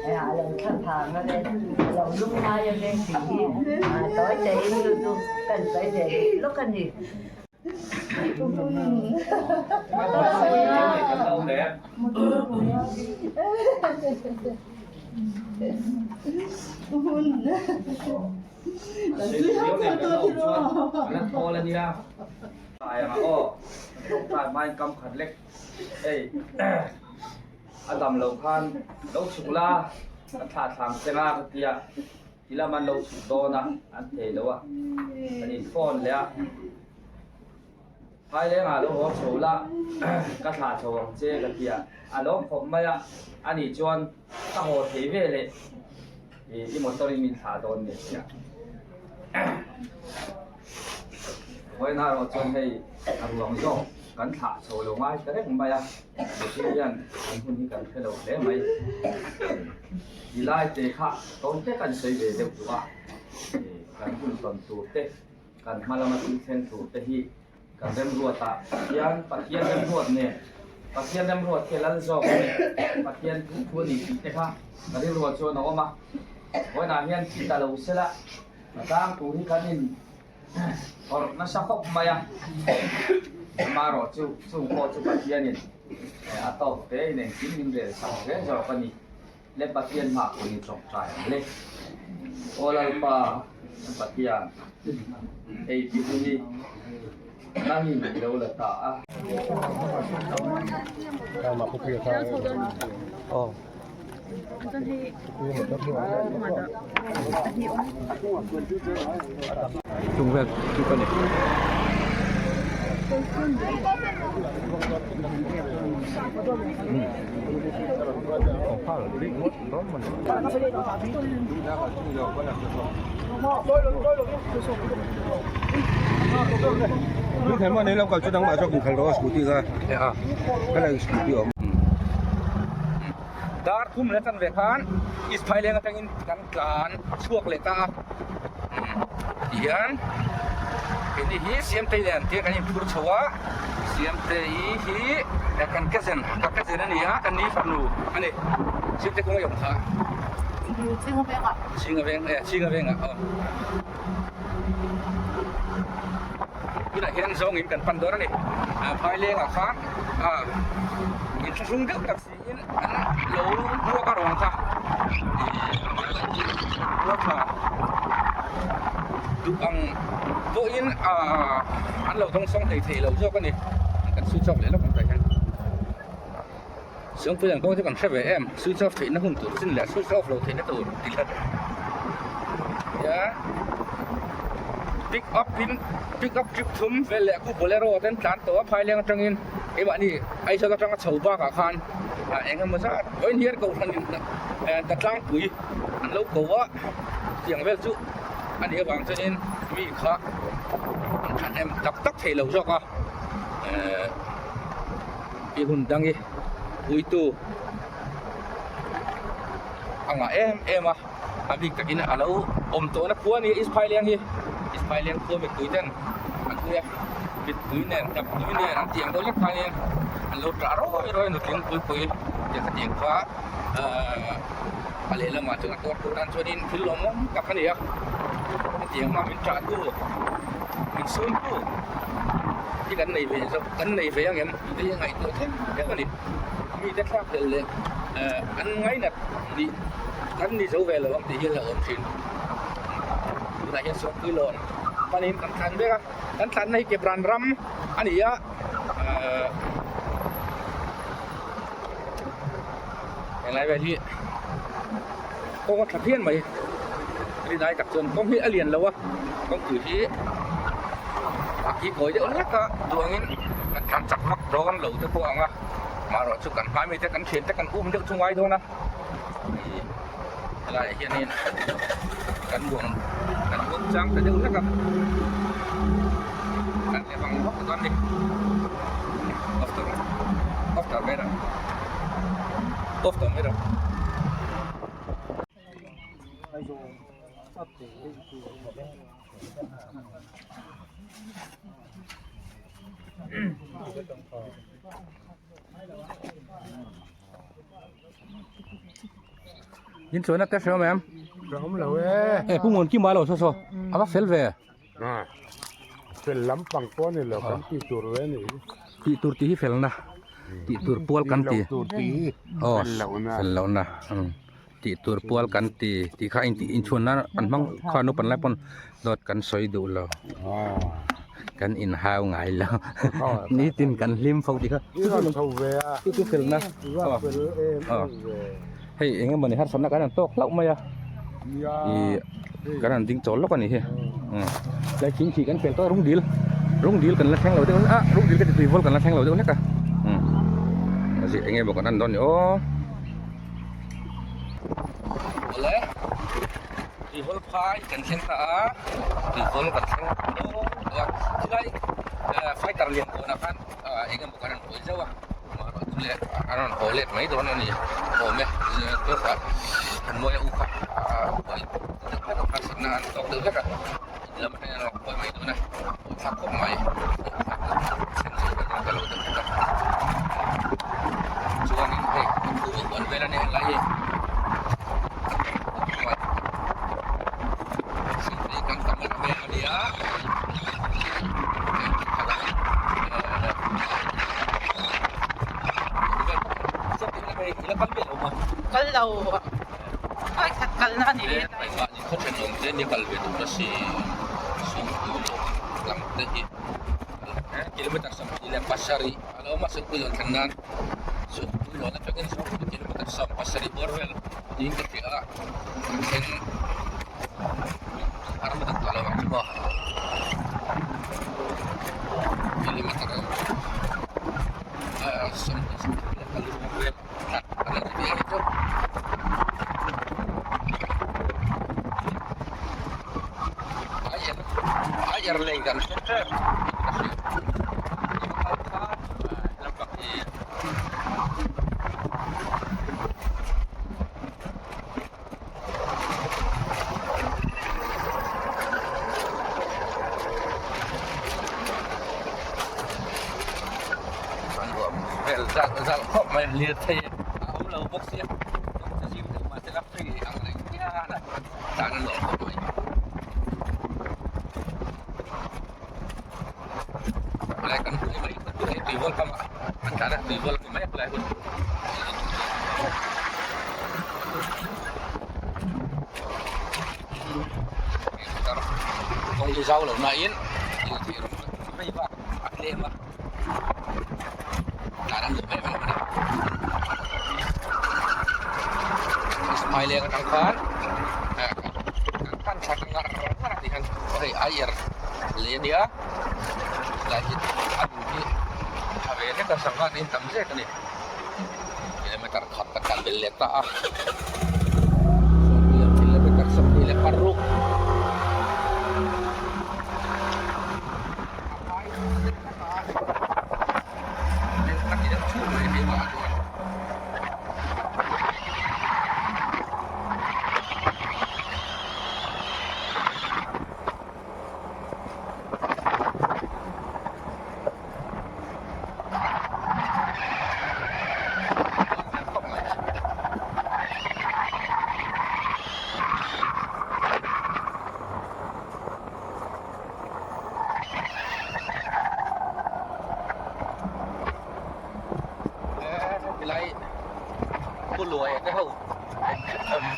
hi a lo thla phang a le, a lo lungngai a le tih hi tawi tein chu chu kan sawi ve duh lawk a ni. A dam lo khan lo chhuk la an thlah thlang che nga ka tia ti lam an lo chhuk dawn a an thei lo a an in phone leh a Phaileng ah lo haw chho la ka thlah chho ang che ka tia a lawm khawp mai a ani chuan ka haw thei ve leh i motor in min thlah dawn nia tia vawiin erawh chuan hei a ruang zawk kan thlah chho lo ngai ta reng mai a mihring hian kan hun hi kan hre lo hle mai ti lai te kha tawn te kan sawi ve deuh duh a kan hun tawn tur te. Kan hma lama thil thleng tur te hi kan remruat ah hian Pathian remruat nen Pathian remruat khi a lal zawk a ni, Pathian thu thu a ni tih te kha ka rilruat chuan a awm a. Vawiinah hian thi ta lo sela a tlang tur hi kan in awrh nasa khawp mai a, amaherawh chu chung pawh chu Pathianin a tawk te in engkim min rel sak zel zawk a ni. Le Pathian hmah pawh hi tawngtai ang le. Aw Lalpa kan Pathian, hei ti hun hi nangin i lo la ta a. Dar thum leh chanve khan East Phaileng atangin kan tlan chhuak leh ta a tihian keini hi Siamtei nen tia kan inphur chho a Siamtei hi kan cousin ka cousin a ni a ka ni fanu a ni Siamtei kawng a awm kha Chhinga veng eh Chhinga vengah aw tunah hian zawngin kan pan dawn a ni Phailengah khan inthlahrung deuh tak si. Tin an lo ruak a rawn kha ih ruak tha. Duh ang pawhin aaa an lo dawngsawng hlei thei lo zawk a ni. Kan switch off leh lawk ang tah hian. Sawngpui ang kawng chu kan hre ve em switch off theihna hun tur chin leh switch off lo theihna tur ti hlat nia pick up in pick up trip thum vel leh khu bolero ten tlan tawh a phaileng atangin keimahni Aizawl atanga chho bakah khan ah eng emaw zat vawiin hian kohhran in ta tlangpui an lo ko a tiang vel chu a nih avang chuanin mi kha an thahnem tak tak thei lo zawk a ehh. I hun dang i puitu a ngah em em a, a bik takin a lo awm tawhna khua a ni East Phaileng hi, East Phaileng khua mittui ten an hui a, mittui nen hnap tui nen an tiang deuh lek khanin an lo tah rawi rawi a nutling pui pui te khatiang kha ahh a lehlamah chuan a tuar tur tan chuanin thil lawmawm tak a ni a, hetiang hma min tah tu min sum tu. Hi kan nei ve zawk kan nei ve ang em tih hi ngaihtuah thleng thleng a ni. Mite thlak hlel leh an ngainat nih kan ni zo ve lo ang tih hi a hlauhawm thin. Tunah hian Sawngpui lawn panin kan thlan vek a, kan thlanna hi Kepran ram a ni a, henglai vel hi kawng a tha phian mai. Rinai tak chuan kawng hi a lian lo a, kawngpui hi a ki kawi deuh hlek a, duangin kan tlan chak vak dawn lo te pawh ang a, marawh chu kan hmai mite kan thian te kan um deuh chu ngai dawn a, ih helaiah hianin kan buang kan buang chang ta deuh hlek a, kan leh vang vak dawn a ni off tawh rawh off tawh mai rawh off tawh mai rawh. In chuan a te hreawm em? Hreawm lo e. E pu ngun kim a lo saw saw a va fel ve. Fel lampang pawh a ni lo kan tih tur ve a ni. Tih tur tih hi felna tih tur pual kan ti. Tih loh tur tih hi fel lohna. Fel lohna tih tur pual kan ti tih kha in inchhuan nan an hmang kha naupang lai pawn dawt kan sawi duh lo kan inhau ngai lo nitin kan hlim fo tih kha chu chu felna hei eng emawni harsatna kan han tawk hlauh mai a ih kan han ding chawl lawk a nih hi tlai thing khi kan pel tawh a rung dil rung dil kan la thleng lo deuh a rung dil ka ti tui vawl kan la thleng lo deuh hlek a eng emaw kan en dawn ni aw. Awle tuivawl phai kan thleng ta a tuivawl kan thleng dawn a chulai fighter lian kawnah khan eng emaw kan rawn hawi zauh a amaherawh chu leh a rawn haw let mai dawn a ni awm e tawkah an mawi a u kha a buai deuh hlek a harsatna an tawk deuh hlek a in lam atangin an rawn hawi mai dawn a thlak khawp mai ka lo deuh hlek a chuanin hei thu a huan vel a ni helai hi hei kan tam em em a nia kal lo a khat kalna a ni. Khaw thenawm te ni kal ve tur a si Sawngpui lawng lang te hi kilometer 27 a lo awm a Sawngpui lawn thlen nan Sawngpui lawn atangin Sawngpui kilometer 17 bawr vel niin ka hria a kan thleng a ram dang tawh lo ang chu maw kilometer 25 vel. Vel zalh zalh khawp mai lirthei a awm lo bawk sia kawng chu zim deuh mahse la free ang reng hian a tan a nuam khawp mai helai kan hmuh mai hei tuivawl kam ah an tlan a tuivawl a ni mai a helai hun. Kawng hi zau lo nain lirthei rawn vei vak a tlem a, tlan a nuam em em a ni. Hmaileng atang khan kan pan thla ta ngar ngar a tih khan hei air lei a nia tlai hi a duh hi tha ve hlek a sangha te hi tam zek a ni. Kilometer khat ka tlan belh leh ta a kilometer 26. Helai pu luaia te ho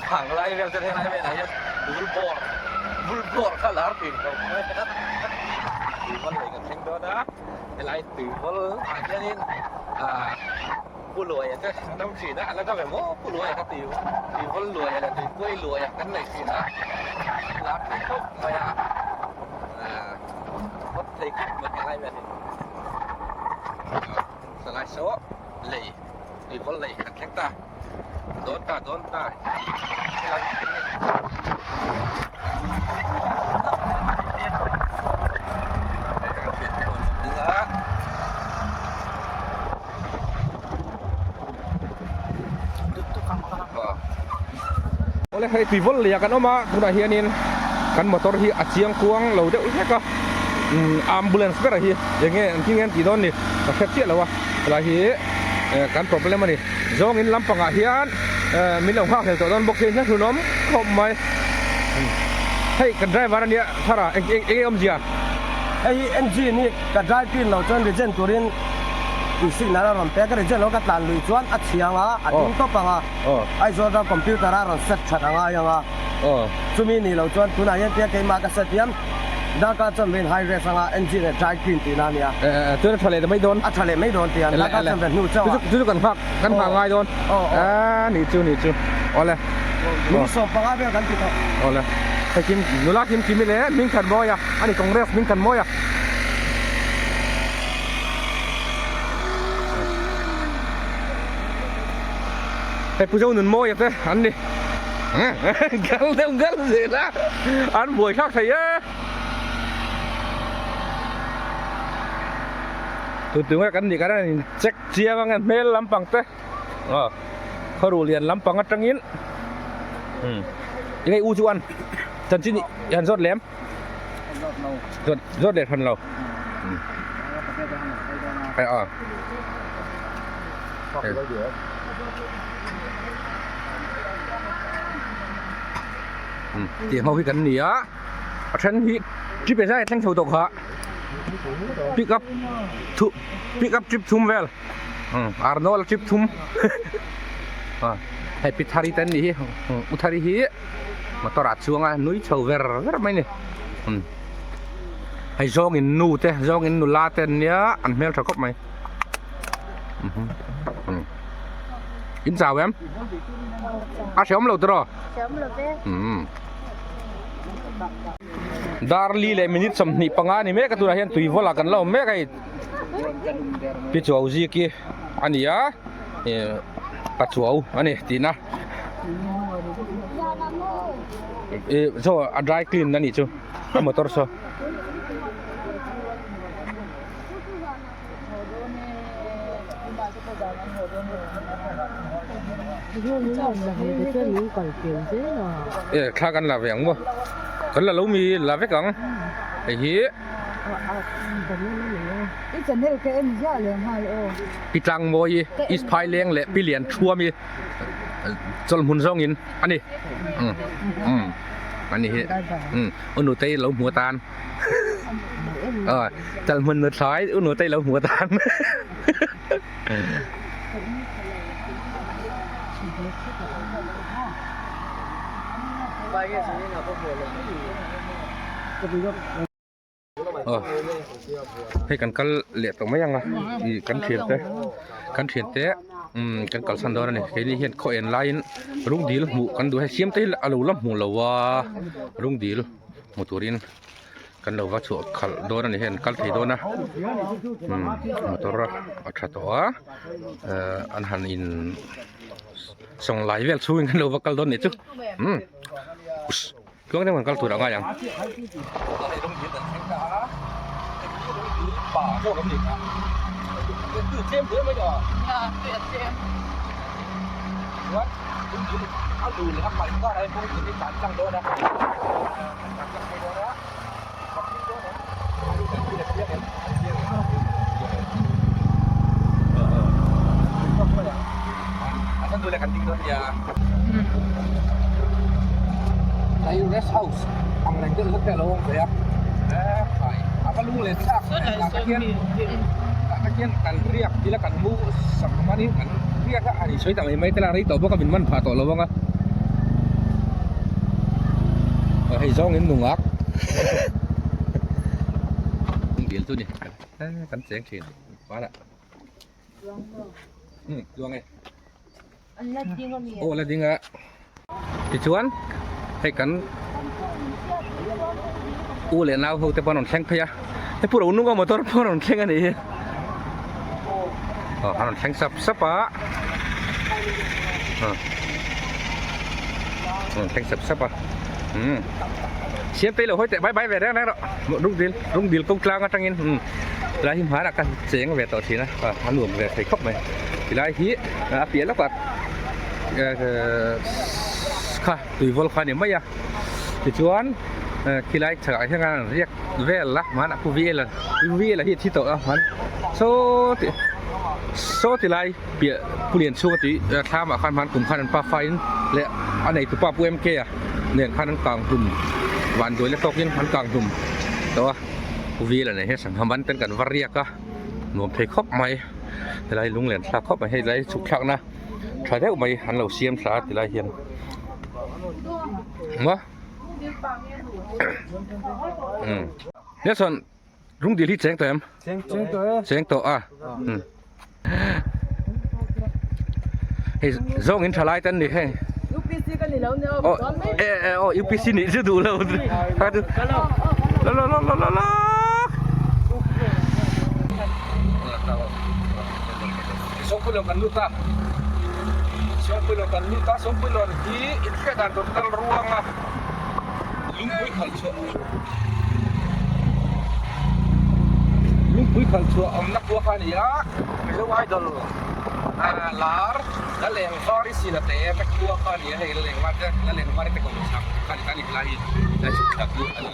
phang lai vel te helai velah hian bul bawr bul bawr kha lar thin khawp mai a tuivawl lei kan thleng dawn a helai tuivawl ah hianin ah pu luaia te an awm thin a an la dam em aw pu luaia kha tuivawl luaia leh tuikuai luaia kan nei thin a an lar thin khawp mai a ah hawt thei khawp mai helai vel hi. Salai saw lei tuivawl lei kan thleng ta dawn ta dawn ta helai Awle hei tuivawl lei ah kan awm a tunah hianin kan motor hi a chiang kuang lo deuh hlek a ambulance ber hi eng nge an ti nge an tih dawn ni ka hre chiah lo a helai hi kan problem a ni zawng in lampangah hian min lo nghak hlel tawh dawn bawk si a hlunawm khawp mai hei kan driver a nia thar a eng eng nge awmzia hei hi engine hi ka drive pin lo chuan regen turin signal a rawn pek a regen lo ka tlan lui chuan a chhiang a a ding tawp ang a Aizawl ram computer a rawn set that a ngai ang a chumi ni lo chuan tunah hian tia keimah ka set hian Darkar chuan vein high res anga engine a dry clean tihna a nia. Chuan a tha leh mai dawn. A tha leh mai dawn tih a darkar chuan ve hnu chauh a. Chu chu kan nghak kan nghah ngai dawn. A nih chu nih chu. Awle. Minute 15 vel kan ti tawh. Awle. Hei kim nula kim kim ile hming khat mawi a ani Congress hming khat mawi a. Hei Pu Zonun mawi a te an ni. Gal deuh gal zel a an buai thlak thei e. Tu tu nge kan nih kan in check chiang ang e hmel lampang te aw khawruh lian lampang atangin um enge u chuan chanchin i han zawt lem zawt zawt leh hran lo a Tiang ho hi kan ni a a then hi trip engzah nge thleng chho tawh kha pick up thu pick up trip thum vel Arnold trip thum hei pi thari te an nih hi u thari hi motor ah chuang a nui chho ver ver mai a ni hei zawng in nu te zawng in nula te an nia an hmeltha khawp mai. In chau em? A hreawm lo tiraw? Hreawm lo ve. Darli leh minute 25 ni mek a tunah hian tui vawlah kan la awm mek a hei. Pi Chuau Ziki a ni a, Pa Chuau a ni tihna. Saw a dry clean a nih chu a motor saw. E thla kan la ve ang maw kan la lo mi la vek ang hei hi Pi Tlangmawi East Phaileng leh Pi Lianthuami chawlhmun zawngin a ni a ni hi u nutei lo hmu atan. Ờ, chal hmun nu thlai u nu tei lo hmu atan. Aw hei kan kal leh tawh mai ang a ih kan thian te kan thian te umm kan kalsan dawn a ni keini hian khaw en laiin rung dil hmuh kan duh a hei siam te hi a lo la hmu lo a rung dil hmu turin kan lo va chhuah khalh dawn a ni hei an kal thei dawn a umm motor a tha tawh a ehh an han in sawng lai vel chhungin kan lo va kal dawn a nih chu umm. Tluang deuh kan kal tur a ngai ang. Hei rest house ang reng deuh hlek te a lo awm ve a khai a va lung len thlak tah te khian tah te khian kan riak ila kan mu sak manin kan riak a a ni sawi ta mai mai te lah rei tawh bawk a min man phah tawh lo ang a hei zawng in nungak dil chu ni kan cheng thin hmanah tluang e. Aw la ding a tichuan hei kan u leh nau ho te pawh an rawn thleng phei a hei pu ro nunga motor pawh a rawn thleng a nih hi aw a rawn thleng sap sap a a rawn thleng sap sap a umm siam phei lo hawi teh bye bye ve reng reng rawh rung dil rung dil ko tlang atangin umm tilai hi hmanah ka cheng ve tawh thin a a nuam ve thei khawp mai tilai hi a piah lawkah kha tuivawl kha a ni mai a tichuan khilai chhakah hian an riak vel a hmanah pu V L a pu V L a hi a thi tawh a hman saw ti saw tilai piah pu lian chhunga tui thlamah khan hman kum khan an pa fain leh a neitu pa pu M K a nen khan an kang hlum vanduai la tawkin an kang hlum tawh a pu V L a nen hian sangha man ten kan va riak a nuam thei khawp mai helai lunglen thlak khawp mai hei lai chhuk thlakna tha deuh mai an lo siam thla a ti lai hian maw umm Nelson rung dil hi cheng tawh em Cheng tawh e cheng tawh a umm hei zawng in tha lai te an ni hei UPC ka ni lo nia aw e e aw UPC nih chu duh lo kha chu la la la la la la Sawngpuilawm kan lut a Sawngpuilawm kan lut a Sawngpuilawm hi inhriat dan tur kal ruang a lungpui khalh chhuah lungpui khalh chhuah awmna khua kha a ni a Mizo Idol lar la leng var i sila te vek khua kha a ni a hei la leng var te la leng var te kawng chhak kha a ni ta a ni helai hi helai chhuk thlak hi a ni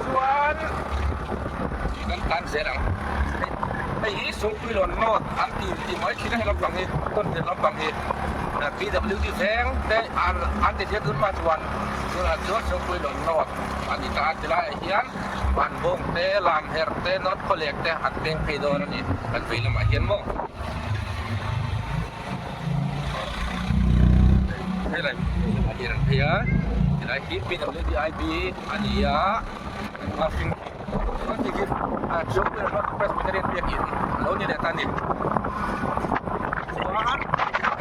chuan kan tan zel ang hei hi Sungpuilawn North an ti tih mai thin a hei lampang hi tawn lampang hi PWD veng te an an ti thei tun pa chuan tunah chuan Sungpuilawn North a ni ta a tilaiah hian Vanbawng te Lamherh te North Khawlek te an peng phei dawn a ni kan vei lamah hian maw. Helai a hian an phei a helai hi PWDIB a ni a a hring chuan ti khi a Chawngpuiah hian Presbyterian biakin a lo ni leh ta a ni chuan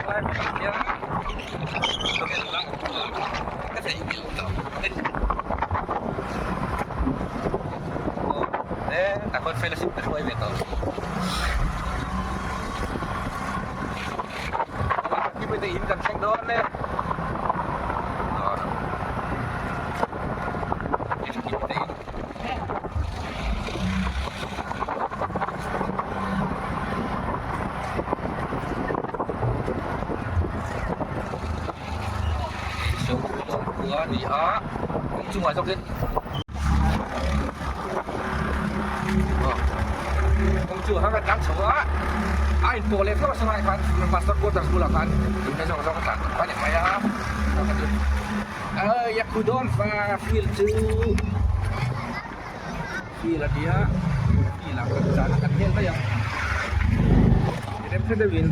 helai hmunah hian ka theihnghilh tawh e tah khawn fellowship ka hruai ve tawh. In kan thleng dawn e khua a ni a chungah zawkin kawng chu hang a tlang chho a a inpawh leh thlawh sangai khan pastor quarters bulah khan tun hma zawk zawk a tlan tawh a ni mai a ai a khu dawn fa field chu field a nia field ah kan zan a kan hel mai ang remhre deuhin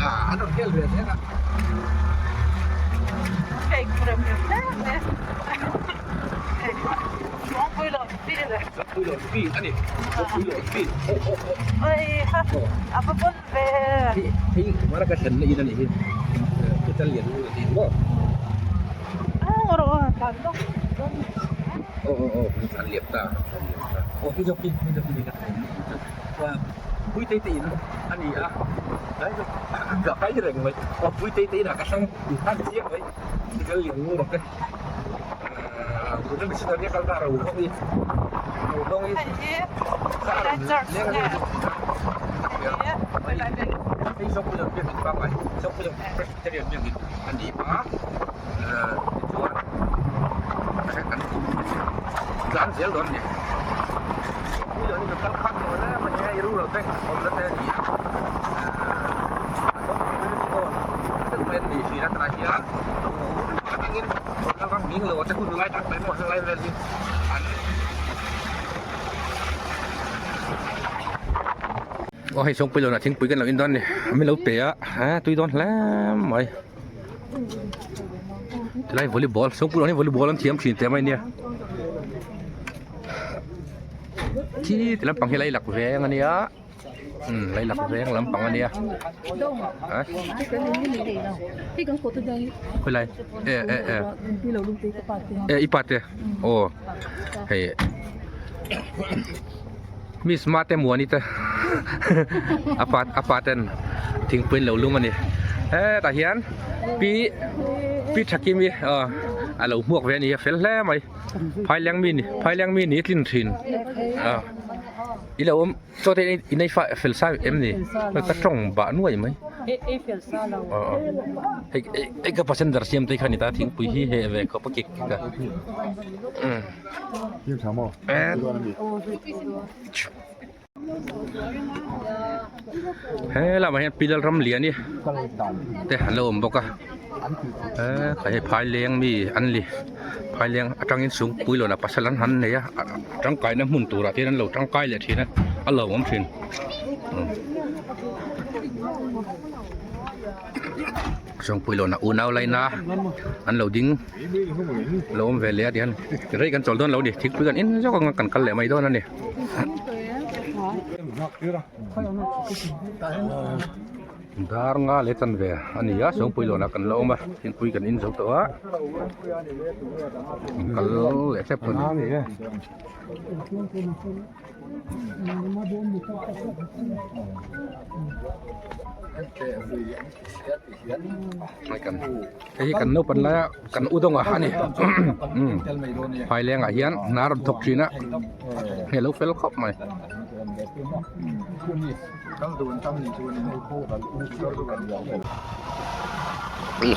ah an rawn hel ve zel a. Aw hei sawngpui lawna thingpui kan lo in dawn a ni min lo pe a a tui dawn hle mai tilai volleyball sawngpui lawn hi volleyball an thiam thin teh mai ania khi ti lampang hi lailak veng ania umm lailak veng lampang ania a khawilai e e e e i pa te aw hei. Miss Mate Muani te a pa a pa ten thingpui an lo lum a ni hetah hian pi pi Thakimi aw a lo hmuak ve a ni a fel hle mai phaileng mi ni phaileng mi ni tlin thin a i lo awm chaw te in ei fel sa em ni ka tawng bah nuai mai aw hei hei ka passenger siam te kha ni ta thingpui hi heh ve khawp a kik kik a. He lamah hian pilal ram lian hi te an lo awm bawk a he hei phaileng mi an ni phaileng atangin sungpui lawna pasal an han nei a tangkaina hmun turah te hian an lo tangkai leh thin a a lawmawm thin. Sawngpui lawna unau laina an lo ding lo awm ve leh a tihian rei kan chawl dawn lo a ni thingpui kan in zawk anga kan kal leh mai dawn a ni. Dar nga leh chan ve a ni a Sawngpui lawna kan la awm a thingpui kan in zo tawh a kan kal leh hrep dawn a ni. Hei hi kan naupan laia kan u dawng a ani phailengah hian hna a rawn thawk thin a hei a lo fel khawp mai.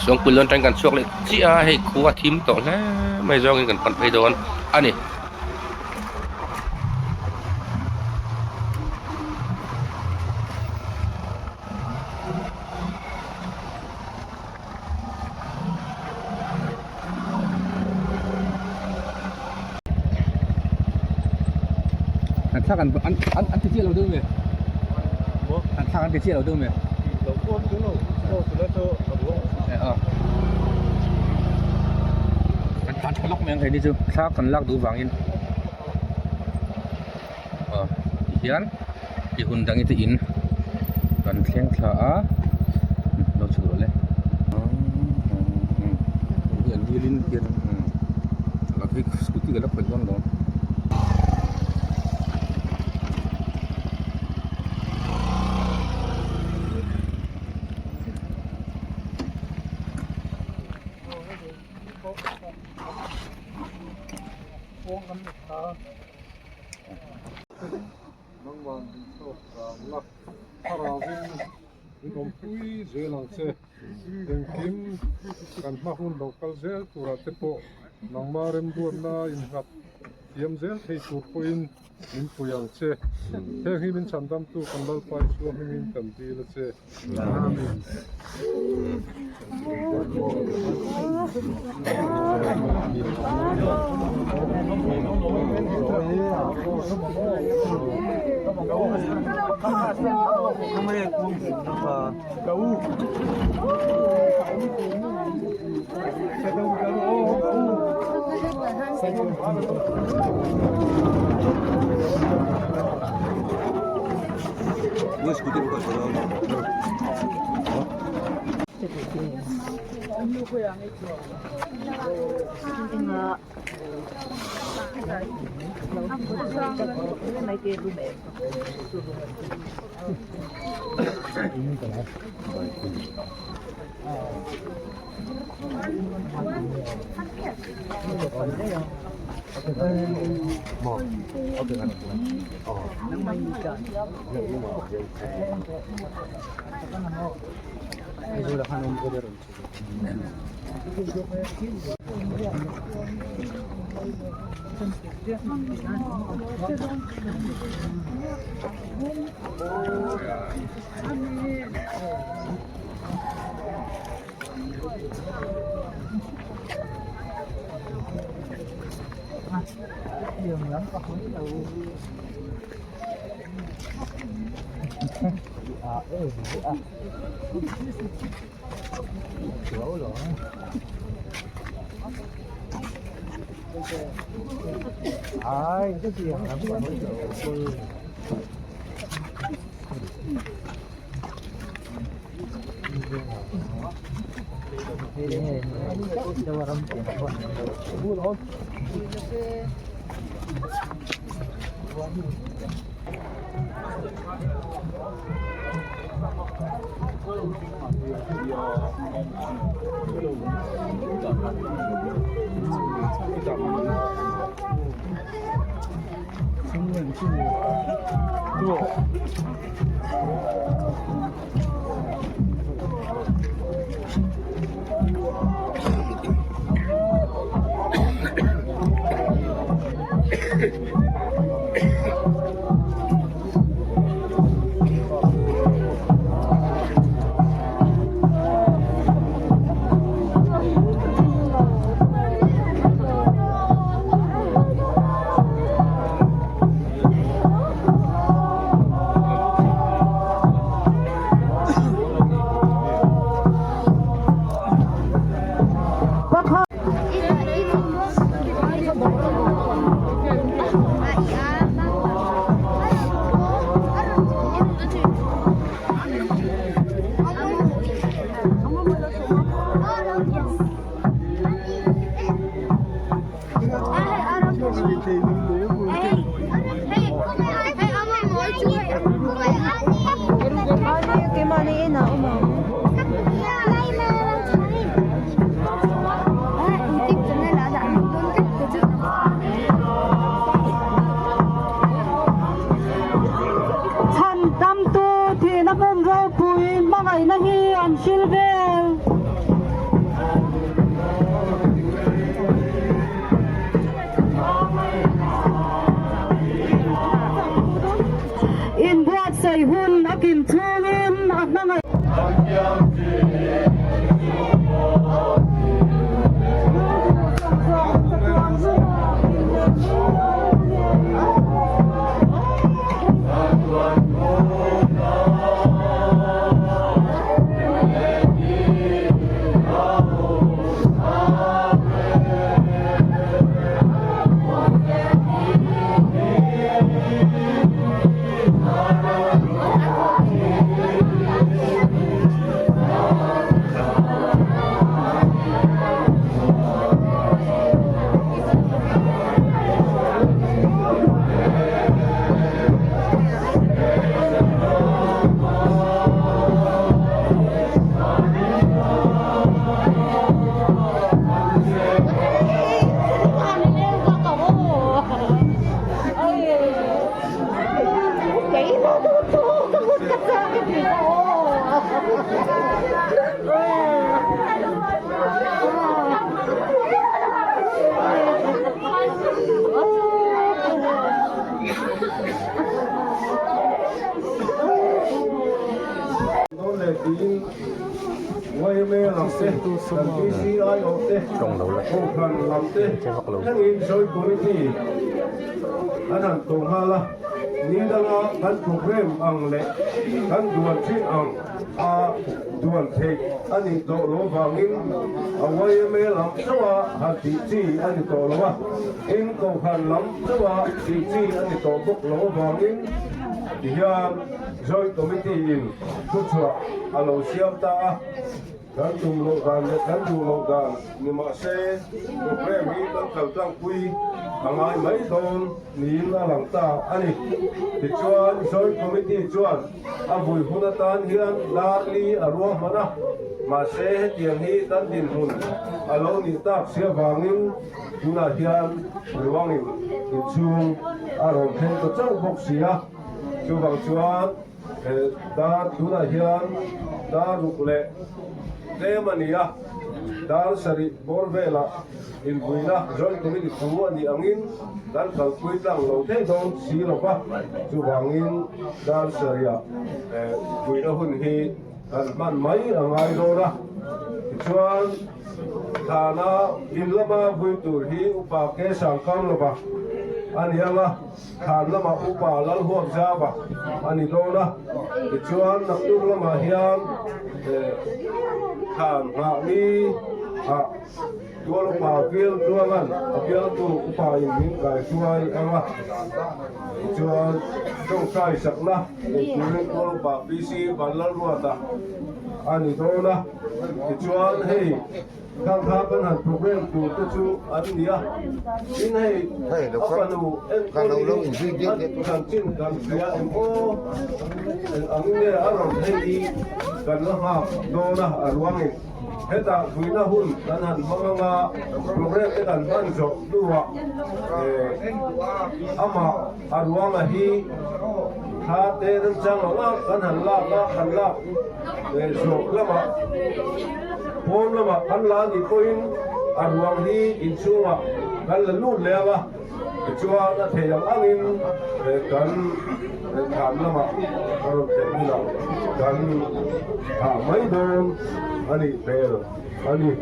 Sawngpui lawn atangin kan chhuak leh chiah a hei khua a thim tawh hle mai zawngin kan pan phei dawn a ni. An thlak an an an an ti chiah lo deuh nge an thlak an ti chiah lo deuh nge an tlan tha lawk mai ang hei ni chu thla kan lak duh vangin aw tihian i hun dang te in kan thleng thla a lo chhuk rawh le hi an dil in hian scooty ka la khawih dawn lo. Nangman min chhuak zangla thlarauin min awmpui zel ang che. Engkim kan hma hun lo kal zel turah te pawh nangma remruatna innghat thiam zel thei tur pawhin min pui ang che. Heng hi min chhandamtu kan Lalpa Isua hmingin kan dil a che. Amen. Inbuatsaih hun a kim chhungin a hmangaih. an han ko nghal a, ni danga kan program ang leh kan duan thin ang a duan theih a nih tawh lo vangin a yma lam chauh a han tih chi a ni tawh lo a, tin kohhran lam chauh a tih chi a ni tawh bawk lo avangin tihian Joint Committee in thuchhuah a lo siam ta a. Kan tum loh dan leh kan duh loh dan ni mah se program hi kan kal tlangpui a ngai mai dawn niin a lang ta a ni. Tichuan, Joint Committee chuan a vui hun atan hian dar li a ruahman a, mahse hetiang hi kan dinhmun a lo nih tak si avangin tunah hian ruangin inchhung a rawn thleng ta chauh bawk si a. Chuvang chuan. Dar tunah hian dar ruk leh tlem a ni a, dar sarih bawr velah invuina Joint Committee thu a nih angin kan kalpui tlang lo thei dawn si lo va, chuvangin dar sarihah vuina hun hi kan hman mai a ngai dawn a. Tichuan, thlana in lama vui tur hi upa ke sang kam lova a ni ang a. Thlan lamah upa Lalhuak Zava a ni dawn a, tichuan naktuk lamah hian thlan nghah ni ah tual upa bial tluangan a bialtu upa in min kai hruai ang a, tichuan tawngtai sakna nei turin tual upa PC Vanlalruata a ni dawn a, tichuan hei. Khang kha kan han program tur te chu an ni a, tin hei a fanu enkawl hi a chanchin kan hria em aw, eng angin nge a rawn hei hi kan la nghak dawn a, a ruangin hetah vuina hun kan han hmang anga program te kan hman zawh hnuah amah a ruanga hi thla te remchang lo ang kan han lak a, kan lak zawh lamah. Pawn lamah kan la nih pawhin a ruang hi inchhungah kan la lut leh ang a, tichuan a thei ang angin kan thlan lamah a rawn thlen hunah kan thah mai dawn a nih hmel a ni.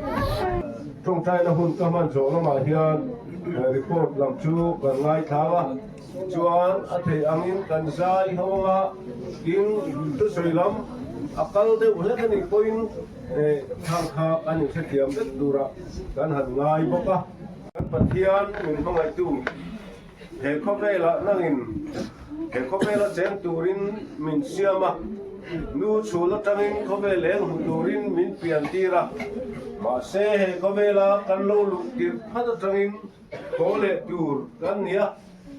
Tawngtaina hun ka hman zawh lamah hian report lam chu kan ngaithla a, tichuan a thei angin kan zai ho ang a, tin thusawi lam a kal deuh hlek a nih pawhin Thang kha kan inhrethiam vek turah kan han ngai bawk a. Kan Pathian min hmangaihtu, he khawvelah nangin he khawvela cheng turin min siam a, nu chhul atangin khawvel eng hmu turin min pian tir a, mahse he khawvela kan lo luh tirh phat atangin Thaw leh tur kan ni a,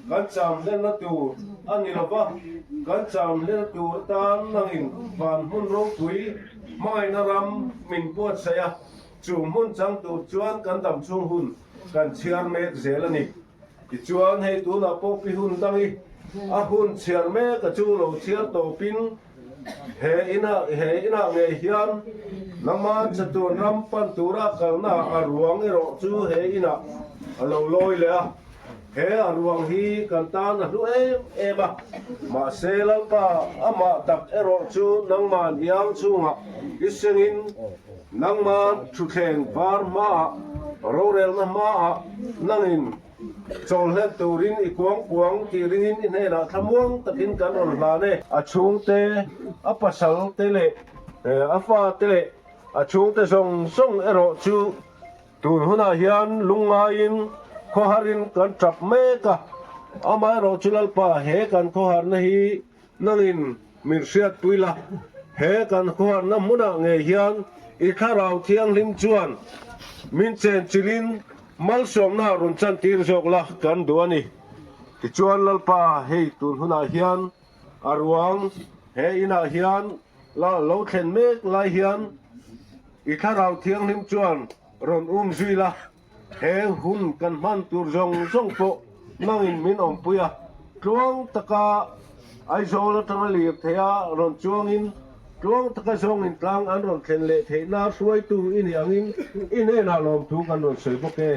kan cham hlenna tur a ni lo va, kan cham hlenna tur atan nangin van hmun ropui hmangaihna ram min buatsaih a, chu hmun chang tur chuan kan dam chhung hun kan chhiar mek zel a ni. Tichuan hei tunah pawh pi hun dangi a hun chhiar mek a chu lo chhiar tawpin, He inah he inah ngei hian nangma chatuan ram pan tura kalna a ruang erawh chu he inah a lo lawi leh a. He a ruang hi kan tan a hlu em em a, mahse Lalpa amah tak erawh chu nangman i ang chhungah i sengin nangman thutthleng var hmaah rorelna hmaah nangin Chawlhlet turin i kuang kuang tih ringin i hnenah thlamuang takin kan rawn hlan e. A chhungte, a pasal te leh a fa te leh a chhungte zawng zawng erawh chu tun hunah hian lungngaiin khawharin kan tap mek a. Amaherawh chu Lalpa he kan khawharna hi nangin min hriatpui la, he kan khawharna hmunah ngei hian i thlarau thianghlim chuan min chenchilhin Malsawmna rawn chantir zawk la kan duh a ni. Tichuan Lalpa hei tun hunah hian a ruang he inah hian la lo thlen mek lai hian i thlarau thianghlim chuan rawn um zui la, he hun kan hman tur zawng zawng pawh nangin min awmpui a, tluang taka Aizawl atanga lir theia rawn chuangin tluang taka zawngin tlang an rawn thlen leh theihna hruaitu i nih angin i hnenah lawmthu kan rawn sawi bawk e.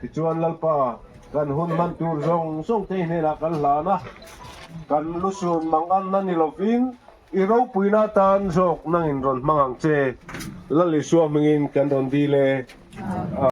Tichuan Lalpa, kan hun hman tur zawng zawng te i hnenah kan hlan a, kan lusun mang anna ni lovin i ropuina atan zawk nangin rawn hmang ang che. Lal Isua hmingin kan rawn dil e.